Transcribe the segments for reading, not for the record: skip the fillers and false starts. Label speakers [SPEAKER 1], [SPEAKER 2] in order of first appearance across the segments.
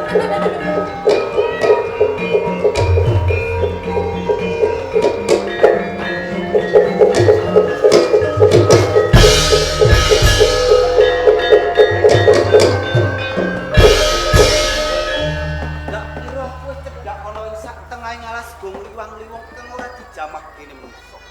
[SPEAKER 1] Lah kira kowe cedhak ana ing sak tengahing alas gong liwang-liwung kang ora dijamah kene menungso.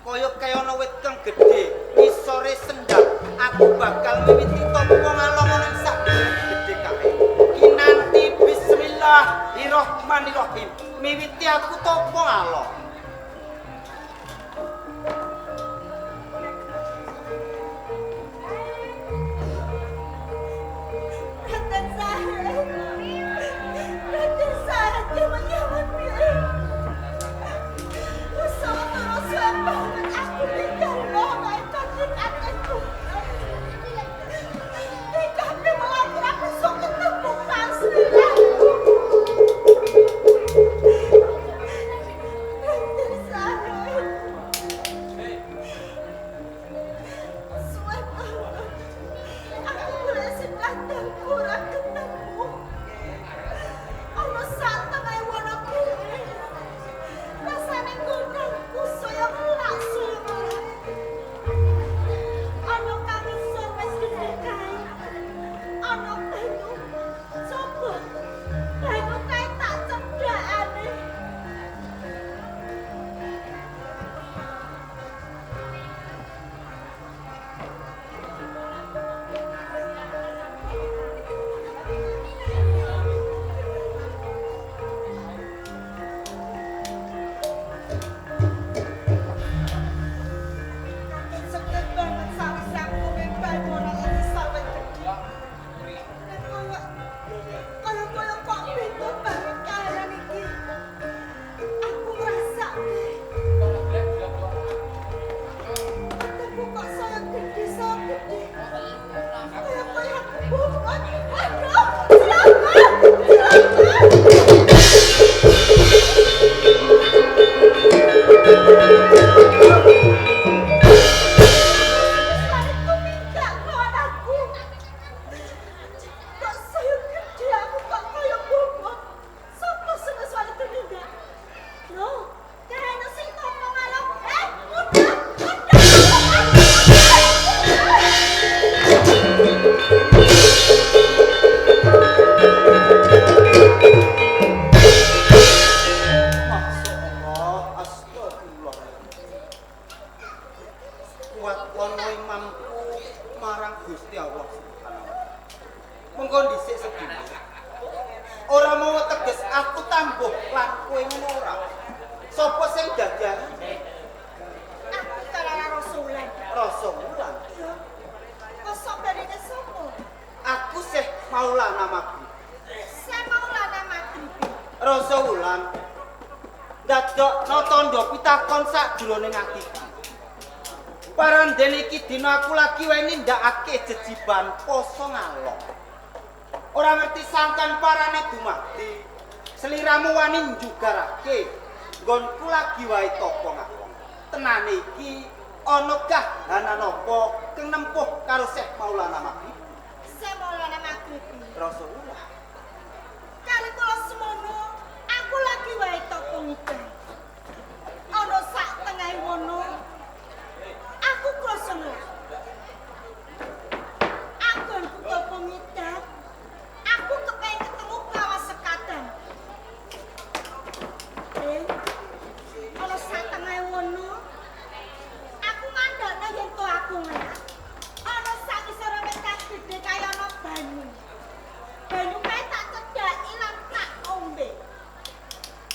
[SPEAKER 1] Kaya kaya ana wit kang gedhe, ngisore sendang, aku bakal miwiti tapa ngalong ana ing sak gedhe kae. Kinanti bismillahirrahmanirrahim. Miwiti aku tapa ngalong.
[SPEAKER 2] Raden Sahid. Raden Sahid yang menyelamatkan. Usaha terus banget aku tinggal loh, itu. Tinggal mengatur aku sok ketemu pasti. Raden Sahid. Suwe banget. Aku boleh sedang kurang ketemu. Ono sak tengahe Wonogiri. Rasane gondangku saya ngelak saya ngelak. Ono kang isor wis gedhe kae. Ono banyu. Coba banyu kae tak cedhakane. Sedih banget sawise aku banyu ana ing isor wit gedhe. Nek koyo kaya-kaya kok beda banget kahanan iki. Aku ngrasake wetengku kok saya gede, saya gede. Kaya-kaya aku bobot. Aduh, siapa? Siapa? Suara tumindak lawan aku. Kok saya gede aku kok kaya bobot. Sopo sing suara tumindak? Loh, karena sing topo ngalong. Eh, udah, udah.
[SPEAKER 1] Masya Allah, astagfirullah. Kuat kono imamku marang Gusti Allah Subhanahu wa taala. Mengko dhisik sedina. Ora mawa teges aku tambuh lan kowe ngono ora. Sapa sing dadi arane?
[SPEAKER 2] Aku kalara Rasulan.
[SPEAKER 1] Rasa wulan.
[SPEAKER 2] Iya. Kosok barine sapa?
[SPEAKER 1] Aku Syekh Maulana Maghrib.
[SPEAKER 2] Saya Maulana Magribi.
[SPEAKER 1] Rasa wulan. Ndadokno tandha pitakon sakjroning atiku. Parandene iki dina aku lagi wae nindakake jejiban poso ngalong. Ora ngerti sangkan parane dumadi. Seliramu wani njugarake nggonku lagi wae tapa ngalong. Tenane iki ana kahanan apa kang nempuh karo Syekh Maulana Maghrib.
[SPEAKER 2] Saya Maulana Magribi.
[SPEAKER 1] Rasa wulan.
[SPEAKER 2] Kali kula semono, aku lagi wae toko ngidang. Ana sak tengahe wono, aku krasa ngelak. Anggonku toko ngidang, aku kepengin ketemu kawas sekadang. Eh, ana sak tengahe wono, aku ngandhakno yen to aku ngelak. Ana sak ngisore wit kang gedhe kaya ana banyu. Banyu kae tak cedhaki lan tak ombe.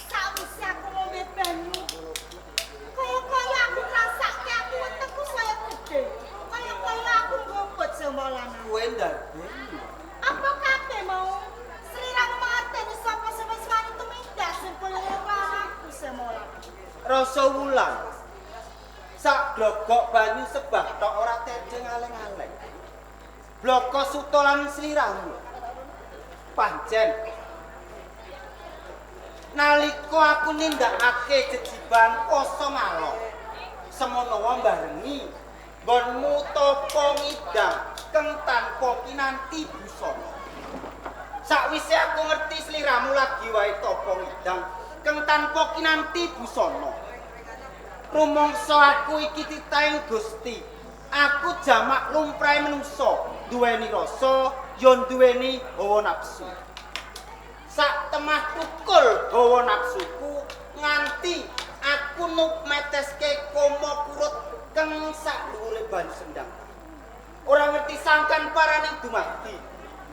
[SPEAKER 2] Sawise aku ngombe banyu, kaya-kaya aku ngrasake aku wetengku saya gedhe. Kaya-kaya aku ngobot Maulana.
[SPEAKER 1] Kowe ndarbeni.
[SPEAKER 2] Apa kabeh mau? Sliramu mangerteni sapa sing wis wani tumindak sing kaya ngono aku Maulana.
[SPEAKER 1] Rasa wulan. Sak glogok banyu sebah tok ora tedeng aleng-aleng. Bloko suta lan sliramu. Pancen nalika aku nindakake jejiban poso ngalong, semono wae barengi nggonmu tapa ngidang keng tanpa kinanti busana. Sakwise aku ngerti sliramu lagi wae tapa ngidang keng tanpa kinanti busana. Rumangsa aku iki titahing Gusti. Aku jamak lumrahe menungsa, duweni rasa ya duweni hawa nafsu. Sak temah tukul hawa nafsuku nganti aku nuk meteske koma kurut keng sak dhuwure banyu sendang. Ora ngerti sangkan paraning dumadi.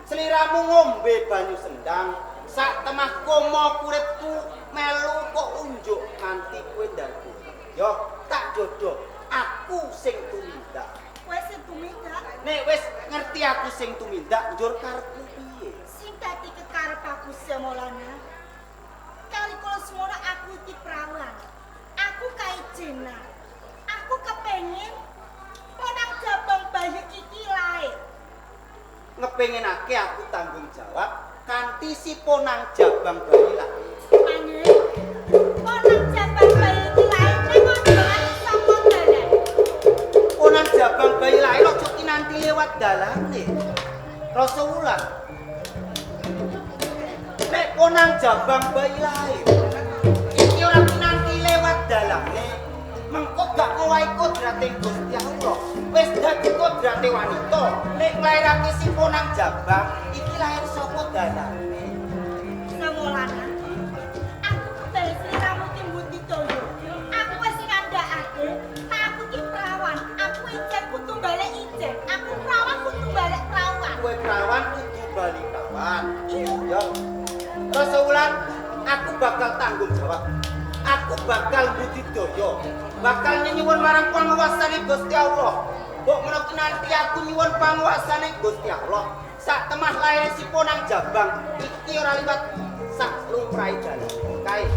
[SPEAKER 1] Sliramu ngombe banyu sendang, sak temah koma kuritku melu kok unjuk nganti kowe ndarku. Yo tak jodoh, aku sing tumindak.
[SPEAKER 2] Kowe sing tumindak?
[SPEAKER 1] Nek wis ngerti aku sing tumindak, njur karepmu piye?
[SPEAKER 2] Sing dadi kekarep aku Semolana. Kali kala semono aku iki prawan. Aku kaijenan. Aku kepengin ponang jabang bayi iki lair.
[SPEAKER 1] Ngepengenake aku tanggung jawab kanthi si ponang jabang bayi lahir.
[SPEAKER 2] Aneh. Ponang jabang bayi iki lahir ning ojoan saka dalan.
[SPEAKER 1] Ponang jabang bayi lahir aja kinanti lewat dalane. Rasa wulan. Nek ponang jabang bayi lahir iki ora kinanti lewat dalane, mengko gak ngowahi kodrate Gusti Allah. Wis dadi kodrate wanita, nek nglairake si ponang jabang iki lahir saka dalane.
[SPEAKER 2] Semolana, aku kepengin sliramu ki mbudidaya. Aku wis ngandhakake, aku ki prawan, aku ijen kudu balik ijen. Aku prawan kudu balik prawan.
[SPEAKER 1] Kowe prawan kudu bali prawan.
[SPEAKER 2] Iya.
[SPEAKER 1] Yo. Rasa wulan, aku bakal tanggung jawab. Aku bakal budidaya, bakal nyuwun marang panguwasane Gusti Allah. Mbok menawa nanti aku nyuwun panguwasane Gusti Allah, sak temah lahir si ponang jabang iki ora liwat sak lumrahe dalan. Kae.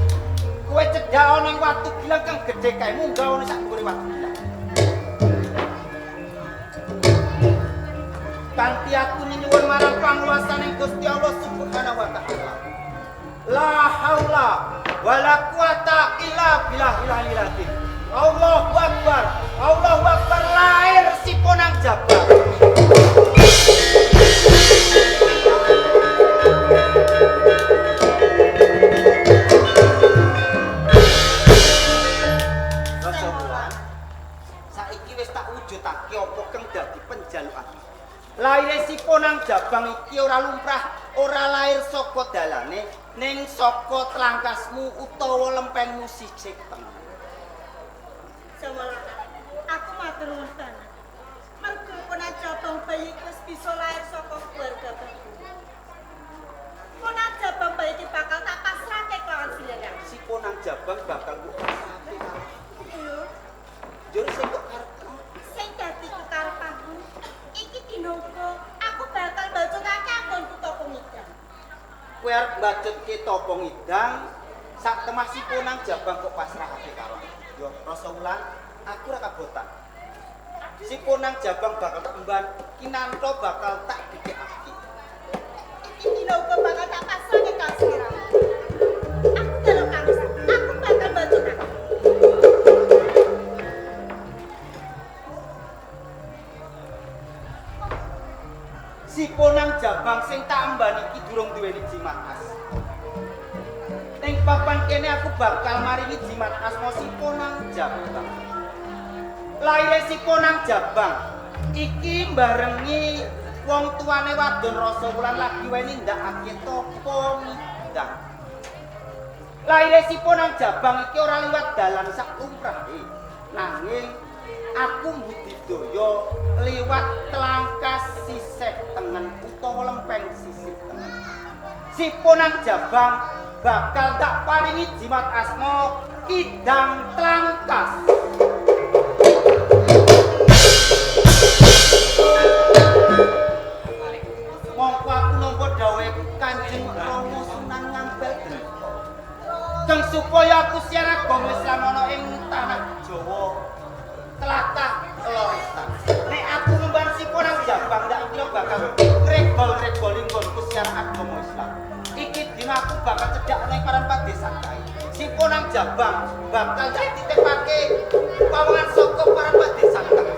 [SPEAKER 1] Kowe cedhak ana ing watu gilang kang gedhe kae, munggah ana sak dhuwure watu gilang. Kanthi aku nyuwun marang panguwasane Gusti Allah Subhanahu wa taala. La haula wala quwata illa billahil aliyil azim. Allahu akbar. Allahu akbar, lahir si ponang jabang. Rasa wulan, saiki wis tak wujudake apa kang dadi penjalukan. Lahir si ponang jabang iki ora lumrah, ora lahir saka dalane, ning saka tlangkasmu utawa lempengmu sisih tengen.
[SPEAKER 2] Semolana, aku matur nuwun banget. Mergo ponang jabang bayi wis bisa lahir saka keluarga baku. Ponang jabang bayi iki bakal tak pasrahke kelawan sliramu.
[SPEAKER 1] Si ponang jabang bakal mbok pasrahke karo aku.
[SPEAKER 2] Iya.
[SPEAKER 1] Njur sing kok karepmu?
[SPEAKER 2] Sing dadi kekarep aku iki dina uga aku bakal bacutake anggonku tapa ngidang.
[SPEAKER 1] Kowe arep mbacutke tapa ngidang, sak temah si ponang jabang kok pasrahake karo aku. Yo rasa wulan, aku ora kabotan. Si ponang jabang bakal tak emban, kinanto bakal tak gedhekake.
[SPEAKER 2] Iki dina uga bakal tak pasrahke karo sliramu. Aku njaluk kangsa, aku bakal bacutake.
[SPEAKER 1] Si ponang jabang sing tak emban iki durung duweni jimat as. Ning papan kene aku bakal maringi jimat asma si ponang jabang. Lahire si ponang jabang iki barengi wong tuane wadon rasa wulan lagi wae nindakake tapa ngidang. Lahire si ponang jabang iki ora liwat dalan sak lumrahe, nanging aku mbudidaya liwat tlangkas sisih tengen utawa lempeng sisih tengen. Si ponang jabang bakal tak paringi jimat asma Kidang Tlangkas. Mongko aku nampa dawuhe Kanjeng Rama Sunan Ngampel Genta. Keng supaya aku siar agama Islam ana ing tanah Jawa tlatah Lorestan. Nek aku ngumban si ponang jabang ndak kira bakal ngrebol-reboli nggonku siar agama Islam. Iki dina aku bakal cedhak ana ing paran padesan kae. Si ponang jabang bakal tak titipake pawongan saka paran padesan kae.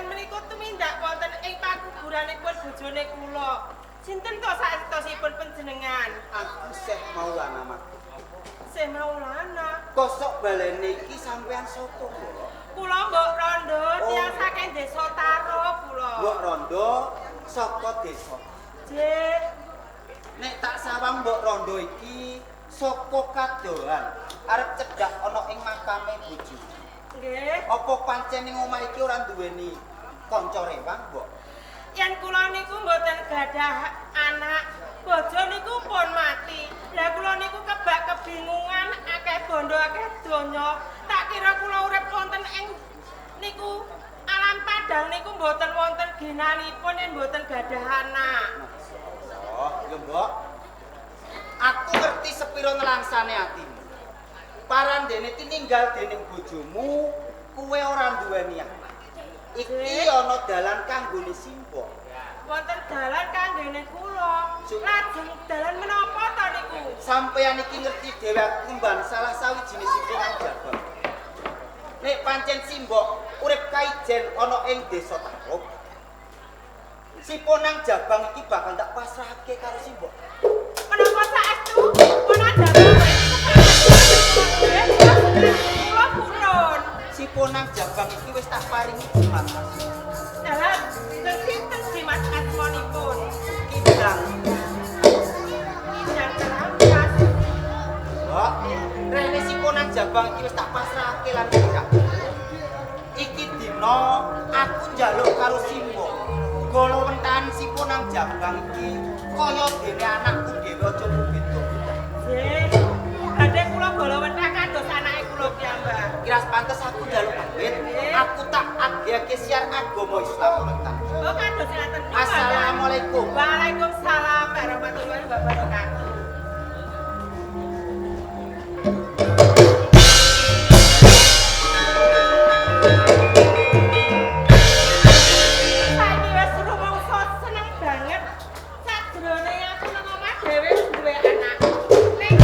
[SPEAKER 3] Panjenengan menika tumindak wonten ing pakuburanipun bojone kula. Sinten to saestosipun panjenengan?
[SPEAKER 1] Aku Syekh Maulana Mak.
[SPEAKER 3] Syekh Maulana.
[SPEAKER 1] Kosok balene iki sampean sapa, Mbok?
[SPEAKER 3] Kula Mbok Rondo tiyang saking desa Taro kula.
[SPEAKER 1] Mbok Rondo saka desa.
[SPEAKER 3] Nggih.
[SPEAKER 1] Nek tak sawang Mbok Rondo iki saka kadohan arep cedhak ana ing makame bojo.
[SPEAKER 3] Nggih.
[SPEAKER 1] Apa pancen ning omah iki ora duweni kanca rewang, Mbok?
[SPEAKER 3] Yen kula niku mboten gadah anak, bojo niku pun mati. Lah kula niku kebak kebingungan, akeh bondo, akeh donya. Tak kira kula urip wonten ing niku alam padang niku mboten wonten ginanipun yen mboten gadah anak.
[SPEAKER 1] Oh, ya Mbok. Aku ngerti sepiro nelangsane atimu. Parandene tininggal dening bojomu, kowe ora duweni anak. Iki ana dalan kanggone simbok.
[SPEAKER 3] Wonten dalan kanggone kula. Lajeng dalan menapa ta niku?
[SPEAKER 1] Sampeyan iki ngerti dhewe aku mban salah sawijine simbok nang Jabang. Nek pancen simbok urip kaijen ana ing desa Tarub, Siponang Jabang iki bakal tak pasrahke karo simbok.
[SPEAKER 3] Menapa saestu? Ponang Jabang kula purun.
[SPEAKER 1] Siponang Jabang iki wis tak paringi jimat.
[SPEAKER 3] Dalan sinten jimat asmanipun?
[SPEAKER 1] Kidang.
[SPEAKER 3] Kidang terampas.
[SPEAKER 1] Mbok, rene Siponang Jabang iki wis tak pasrahke lan tidak. Iki dina aku njaluk karo simbok. Golongan Siponang Jabang iki kaya dene anakku dhewe aja beda.
[SPEAKER 3] Nggih. Badhe kula golowentah kados anake kula piyambak.
[SPEAKER 1] Kiras pantes aku njaluk pamit, aku tak agihake siar agama Islam wentan.
[SPEAKER 3] Oh, kados ngaten.
[SPEAKER 1] Assalamualaikum.
[SPEAKER 3] Waalaikumsalam warahmatullahi wabarakatuh. Saiki wis rumangsa seneng banget. Sajrone aku nang omah dhewe duwe anak. Ning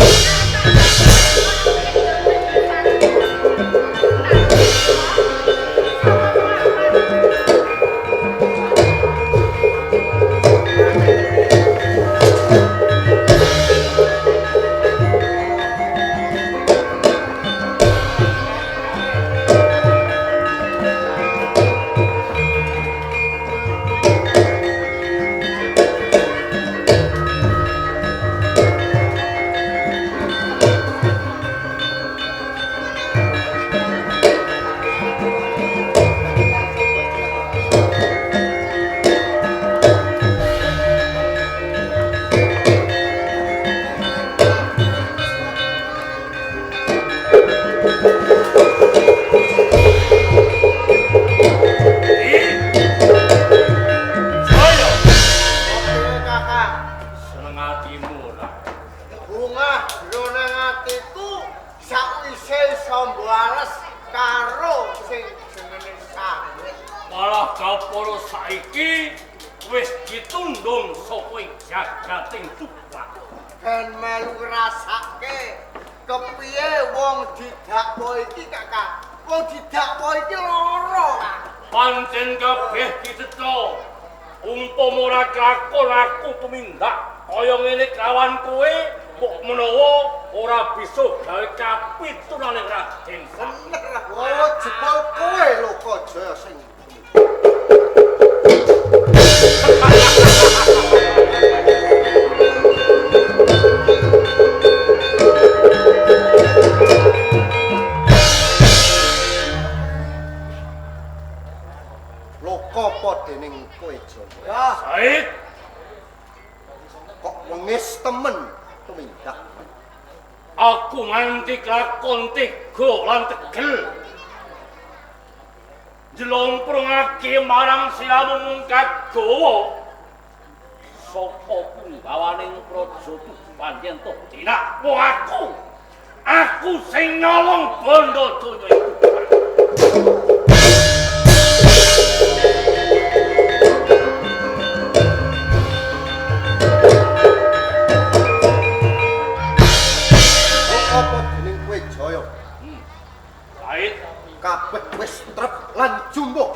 [SPEAKER 4] kabeh wis trep lan jumbuh.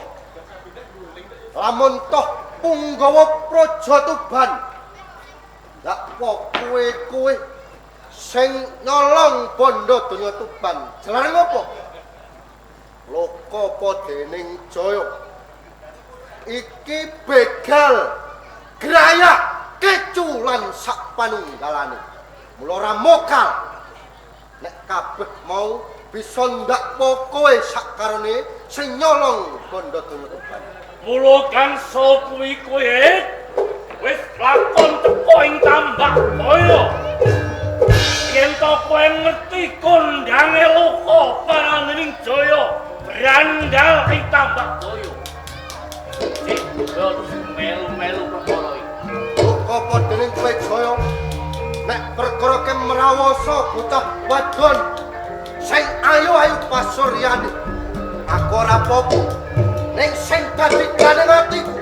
[SPEAKER 4] Lamun toh punggawa Praja Tuban, dakwa kowe-kowe sing nyolong bondo donya Tuban. Jalaran apa? Loka apa dening Jaya? Iki begal grayak kecu lan sak panunggalane. Mula ora mokal. Nek kabeh mau bisa ndakwa kowe sakarone sing nyolong bondo donya Tuban.
[SPEAKER 5] Mula kangsa kuwi kowe wis lakon teko ing Tambak Jaya. Yen to kowe ngerti kondange Loka Paraning Jaya brandal ing Tambak Jaya. Sik terus melu-melu perkara iki.
[SPEAKER 4] Loka apa dening kowe Jaya? Nek perkara ke mrawasa bocah wadon sing ayu-ayu pasuryane. Aku ora apa-apa. Ning sing dadi ganing atiku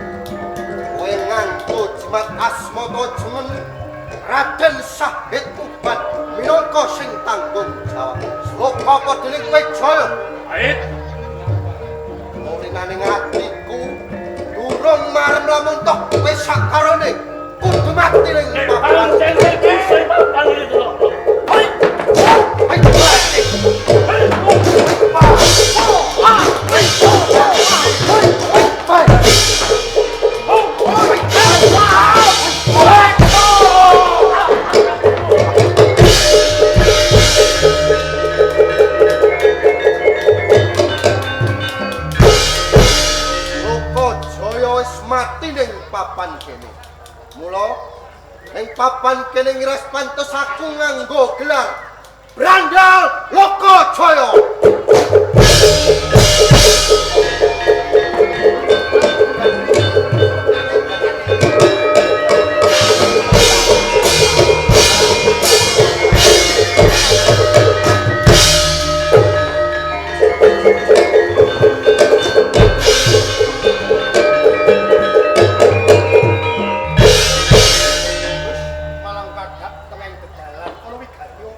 [SPEAKER 4] kowe nganggo jimat asmata jeneng Raden Sahid Tuban minangka sing tanggung jawab. Sloka apa dening kowe Jaya?
[SPEAKER 5] Ait.
[SPEAKER 4] Mulinane atiku durung marem lamun toh kowe sakarone kudu mati ning papan. Hei! Hei! Loka Jaya wis mati ning papan kene. Mula ning papan kene ngiras pantes aku nganggo gelar Brandal Loka Jaya.
[SPEAKER 6] Malang kadak tengah bedalan kono wigatyo.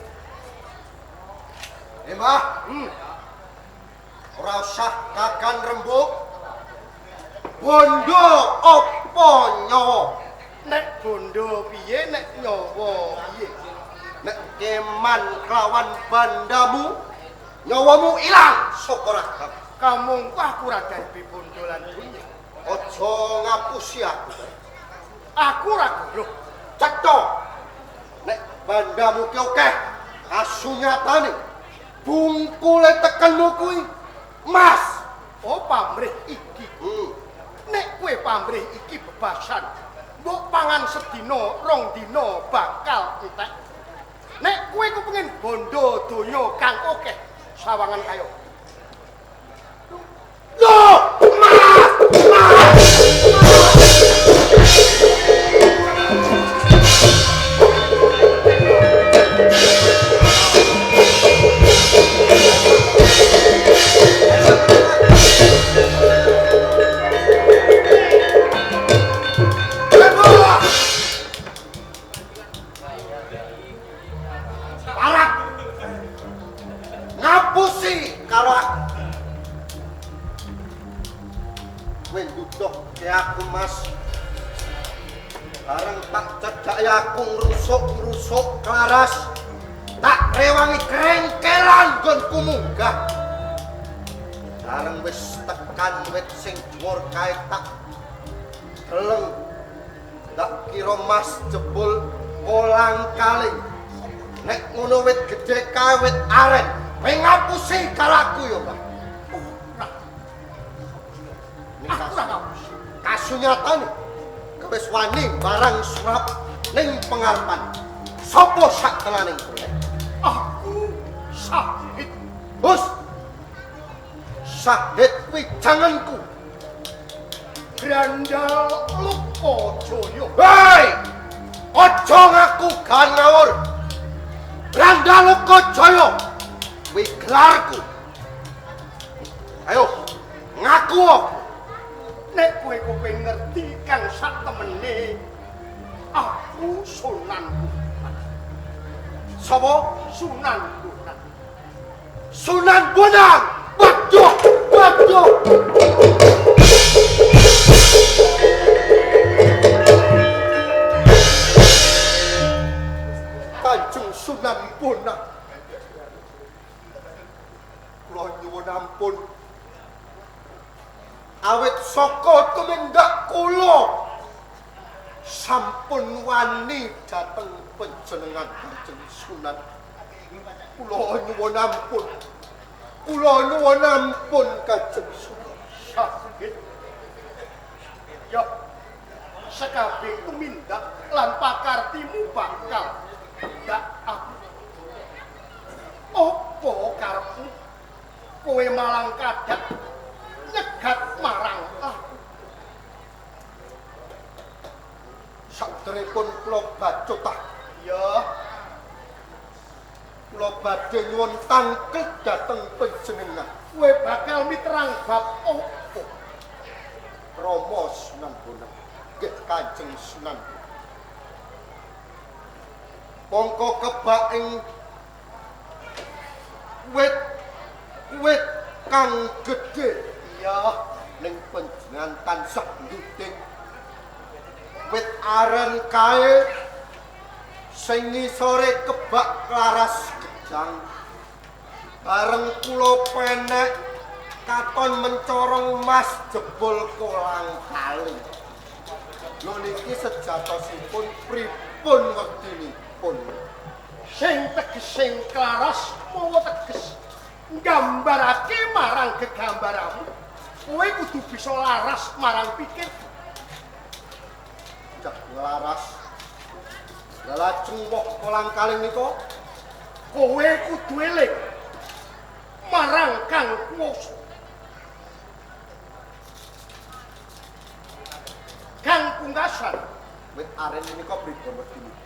[SPEAKER 4] Mbah, ora usah kakan rembug. Bondo apa nyawa?
[SPEAKER 6] Nek bondo piye, nek nyawa piye?
[SPEAKER 4] Nek keman kelawan bandamu, nyawamu ilang saka ragam.
[SPEAKER 6] Kamungku aku ora dadi bondo lan dunya.
[SPEAKER 4] Aja ngapusi aku.
[SPEAKER 6] Aku ora goblok.
[SPEAKER 4] Cetha. Nek bandamu ki akeh, kasunyatane bungkule tekenmu kuwi mas.
[SPEAKER 6] Oh, pamrih iki. Nek kowe pamrih iki bebasan, mbok pangan sedina, rong dina bakal entek. Nek kowe kepengin bondo donya kang akeh, sawangan kaya.
[SPEAKER 4] Loh, mas, mas. Parak ngapusi karo aku. Kowe nduduhke aku, Mas. Bareng tak cedhaki aku ngrusuk-ngrusuk klaras. Tak rewangi krengkelan nggonku munggah. Bareng wis tekan wit sing dhuwur kae tak deleng. Tak kira Mas jebul kolang kaling. Nek ngono wit gedhe kae wit aren, kowe ngapusi karo aku ya, Mbah.
[SPEAKER 6] Ora.
[SPEAKER 4] Ning
[SPEAKER 6] Aku ora ngapusi.
[SPEAKER 4] Kasunyatane kowe wis wani barang surap ning pengarepan. Sopo sak tenaning kowe?
[SPEAKER 6] Aku Sahid.
[SPEAKER 4] Hus. Sahid kuwi janganku.
[SPEAKER 6] Brandal Loka Jaya.
[SPEAKER 4] Hei! Aja ngaku gan ngawur. Brandal Loka Jaya kuwi gelarku. Ayo, ngaku.
[SPEAKER 6] Nek kowe kepengin ngerti kang sak temene, aku Sunan Bonang.
[SPEAKER 4] Sapa?
[SPEAKER 6] Sunan Bonang.
[SPEAKER 4] Sunan Bonang. Waduh, waduh. Awit saka tumindak kula sampun wani dhateng panjenengan Kanjeng Sunan. Kula nyuwun ampun. Kula nyuwun ampun Kanjeng Sunan.
[SPEAKER 6] Sakit. Ya. Sekabeh tumindak lan pakartimu bakal ndak aku. Apa karepmu? Kowe malang kadak nyegat marang aku.
[SPEAKER 4] Sakderepun kula bacotah.
[SPEAKER 6] Ya.
[SPEAKER 4] Kula badhe nyuwun tangklet dhateng panjenengan.
[SPEAKER 6] Kowe bakal miterang bab apa?
[SPEAKER 4] Rama Sunan Bonang. Nggih Kanjeng Sunan. Mongko kebak ing wit-wit kang gedhe.
[SPEAKER 6] Iya,
[SPEAKER 4] ning panjenengan tansah nduding wit aren kae sing ngisore kebak klaras gejang. Bareng kula penek katon mencorong mas jebol kolang kaling. Lho niki sejatosipun pripun wektinipun?
[SPEAKER 6] Sing tegesing klaras mawa teges nggambarake marang gegambaramu. Kowe kudu bisa laras marang pikir.
[SPEAKER 4] Cak nglaras. Lajeng woh kolang kaling nika
[SPEAKER 6] kowe kudu eling marang Kang Kuwasa. Kang pungkasan
[SPEAKER 4] wit aren menika pripun wektinipun?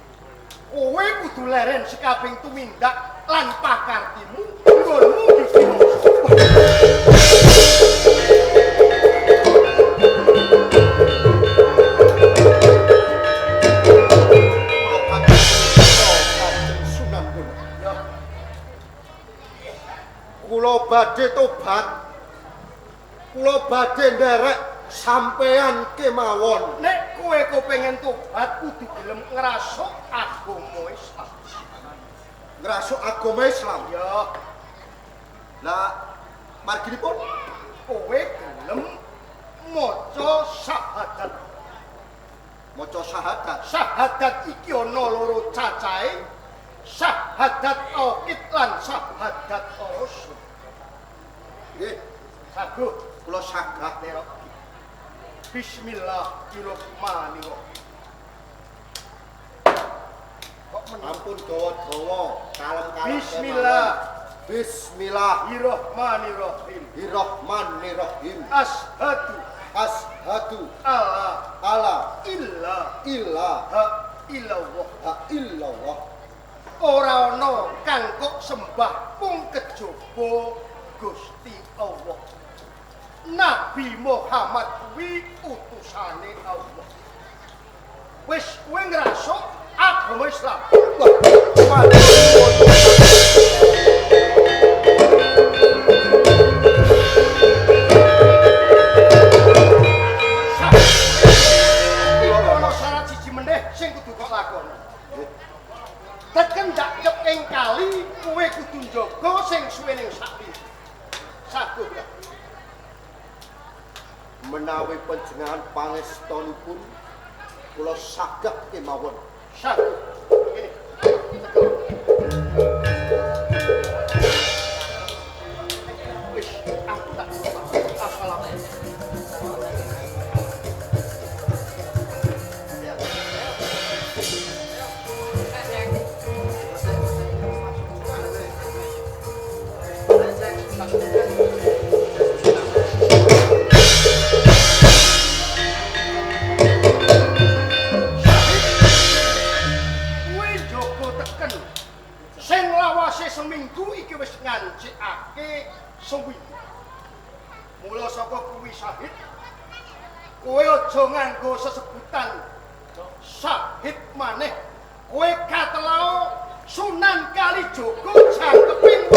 [SPEAKER 6] Kowe kudu leren sekabehing tumindak lan pakartimu nggonmu dikira.
[SPEAKER 4] Kula badhe tobat, kula badhe nderek sampean kemawon.
[SPEAKER 6] Nek kowe kepengin tobat kudu gelem ngrasuk agama Islam.
[SPEAKER 4] Ngrasuk agama Islam?
[SPEAKER 6] Ya.
[SPEAKER 4] Lah marginipun
[SPEAKER 6] kowe gelem maca syahadat.
[SPEAKER 4] Maca syahadat.
[SPEAKER 6] Syahadat iki ana loro cacahe. Syahadat tauhid lan syahadat rasul.
[SPEAKER 4] Nggih,
[SPEAKER 6] saguh
[SPEAKER 4] kula sagah
[SPEAKER 6] nerok. Bismillahirrahmanirrahim. Kok
[SPEAKER 4] ampun dawa-dawa, kalem-kalem.
[SPEAKER 6] Bismillah.
[SPEAKER 4] Bismillahirrahmanirrahim. Bismillahirrahmanirrahim.
[SPEAKER 6] Ashadu.
[SPEAKER 4] Ashadu
[SPEAKER 6] alla
[SPEAKER 4] alla
[SPEAKER 6] illa
[SPEAKER 4] illa
[SPEAKER 6] ha illallah
[SPEAKER 4] ha illallah.
[SPEAKER 6] Ora ana kang kok sembah mung kejaba Gusti Allah. Nabi Muhammad kuwi utusane Allah. Wis kowe ngrasuk agama Islam. Iki ana syarat siji meneh sing kudu kok lakoni. Teken ndak ing kali kowe kudu njaga sing suwe ning sakti. Saguh ya.
[SPEAKER 4] Menawi panjenengan pangestonipun kula sagah kemawon.
[SPEAKER 6] Saguh. Ngene. Cekel. Wis aku tak assalamualaikum. Seminggu iki wis ngancikake suwi. Mula saka kuwi Sahid, kowe aja nganggo sesebutan Sahid maneh. Kowe katelao Sunan Kalijaga jangkeping